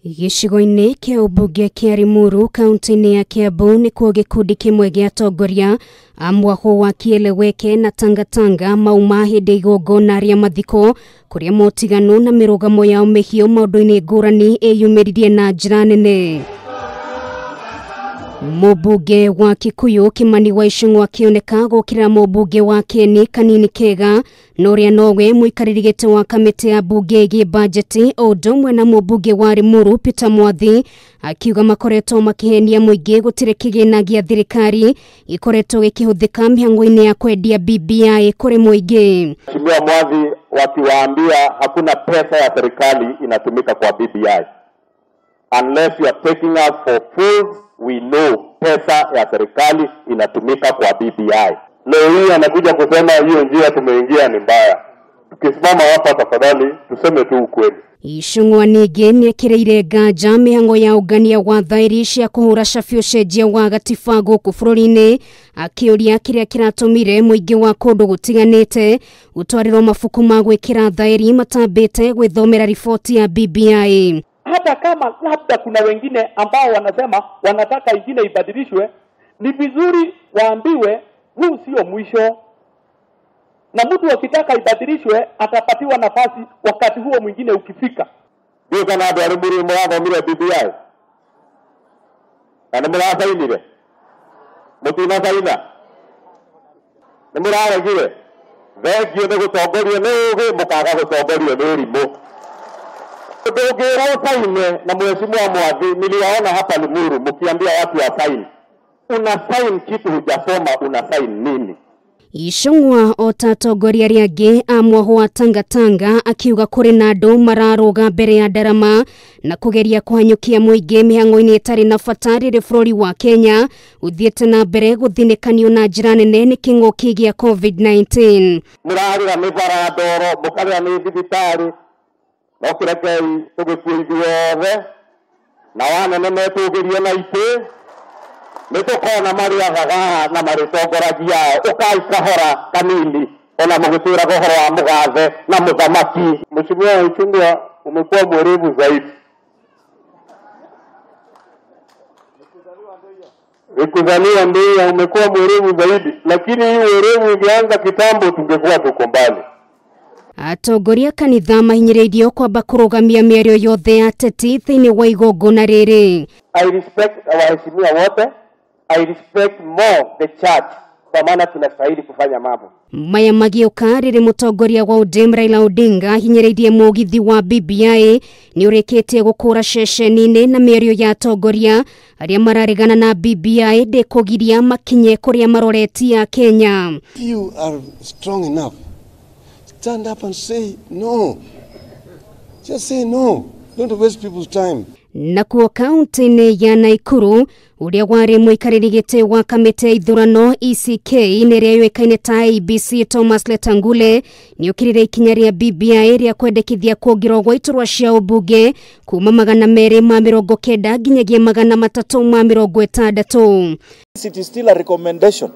Gĩcigo-inĩ kĩa ũmbunge kĩa Limuru kaunti-inĩ ya Kiambu nĩkuo gĩkundi kĩmwe gĩa atongoria a mwahũ wa Kieleweke na Tangatanga mauma hĩndĩ igongona rĩa mathiko kũrĩa motiganu na mĩrũgamo yao mĩhiũ maũndũ-inĩ ngũrani ĩyumĩririe na njĩra nene. Mũmbunge wa Kikuyu Kimani wa Ichung'wa akĩoneka gũkĩrĩra mũmbunge wa Kieni Kanini Kega na ũrĩa nowe mũikarĩri gĩtĩ wa kamĩtĩ ya mbunge ĩgiĩ bajeti o ũndũ ũmwe na mũmbunge wa Limuru Peter Mwathi akiuga makoretwo makĩhenia mũingĩ gũtirĩ kĩgĩna gĩa thirikari gĩkoretwo gĩkĩhũthĩka mĩhang'o-inĩ ya kwendia BBI kũrĩ mũingĩ. Mheshimiwa Mwathi wakiwaambia hakuna pesa ya serikali inatumika kwa BBI. Unless you are taking us for fools, we know pesa ya serikali inatumika kwa BBI. Leo hii anakuja kusema hiyo njia tumeingia ni mbaya. Tukisimama hapa tafadhali tuseme tu ukweli. Ichung'wa ningĩ nĩekĩrĩire nganja mĩhang'o ya ũngania wa thaĩri cia kũhũra cabi ũcenjia wa gatiba gũkũ bũrũri-inĩ akĩũria kĩrĩa kĩratũmire mũingĩ wa kũndũ gũtiganĩte gũtwarĩrwo mabuku ma gwĩkĩra thaĩri matambĩte gwĩthomera riboti ya BBI. Hata kama labda kuna wengine ambao wanasema wanataka ingine ibadilishwe, ni vizuri waambiwe huu sio mwisho, na mtu akitaka ibadilishwe atapatiwa nafasi wakati huo mwingine ukifika. Ndiũ kana andũ a Limuru mũrathomire BBI na nĩ mũracainire, mũtinacaina, nĩ mũraregire. Thengiũ nĩ gũtongorio nĩ ũgĩ, mũkaga gũtongorio nĩ ũrimũ. Ndũngĩrwo saine na Mheshimiwa Mwathi, niliwaona hapa Limuru mkiambia watu wa saini. Una saini kitu hujasoma, una saini nini? Ichung'wa o ta atongoria arĩa angĩ a mwahũ wa Tangatanga akiuga kũrĩ na andũ mararũga mbere ya ndarama na kũgeria kũhanyũkia mũingĩ mĩhang'o-inĩ ĩtarĩ na bata rĩrĩ bũrũri wa Kenya ũthiĩte na mbere gũthinĩkanio na njĩra nene nĩ kĩng'ũki gĩa COVID-19. Mũrarĩra nĩ bara ndoro, mũkarĩra nĩ thibitarĩ, no kĩrekei tũgĩkue ithuothe na wanene metũgĩrie na itĩ nĩtũkona marĩathaga na marĩtongoragia ũkai kahora kanini ona mũgĩtwĩraga ũhoro wa mũgathe na mũthamaki. Mheshimiwa Ichung'wa, umekuwa mwerevu zaidi. Nikuzaliwa ndio umekuwa mwerevu zaidi, lakini hii werevu ingeanza kitambo tungekuwa tuko mbali. Atongoria kanitha mahinyĩrĩirio kwamba kũrũgamia mĩario yothe ya ateti thĩinĩ wa igongona rĩrĩ. I respect waheshimiwa wote, I respect more the church kwa maana tunastahili kufanya mambo. Maya magĩũka rĩrĩ mũtongoria wa ODM Raila Odinga ahinyĩrĩirie mũgithi wa BBI nĩ ũrĩkĩtie gũkũra ceceni-inĩ na mĩario ya atongoria arĩa mararegana na BBI ndĩkũgiria makinye kũrĩa maroretie Kenya. You are strong enough. Stand up and say no. Just say no. Don't waste people's time. Nakuo kaunti-inĩ ya Nakuru ũrĩa warĩ mũikarĩri gĩtĩ wa kamĩtĩ ya ithurano ECK nĩ ĩrĩa yũĩkaine ta IEBC Thomas Letangule nĩokĩrĩire ikinya rĩa BBI rĩa kwendekithia kuongererwo gwa iturwa cia ũmbunge kuma 290 nginyagia 360. It is still a recommendation.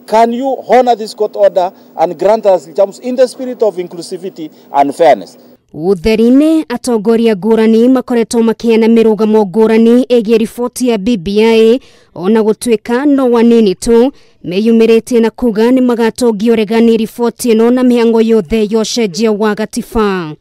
Can you honor this court order and grant us terms in the spirit of inclusivity and fairness? Ũtheri-inĩ atongoria ngũrani makoretwo makĩheana mĩrũgamo ngũrani ĩgiĩ riboti ya BBI ona gũtuĩka no wanini tu meyumĩrĩtie na kuga nĩ magatongia ũregani riboti ĩno na mĩhang'o yothe ya ũcenjia wa gatiba.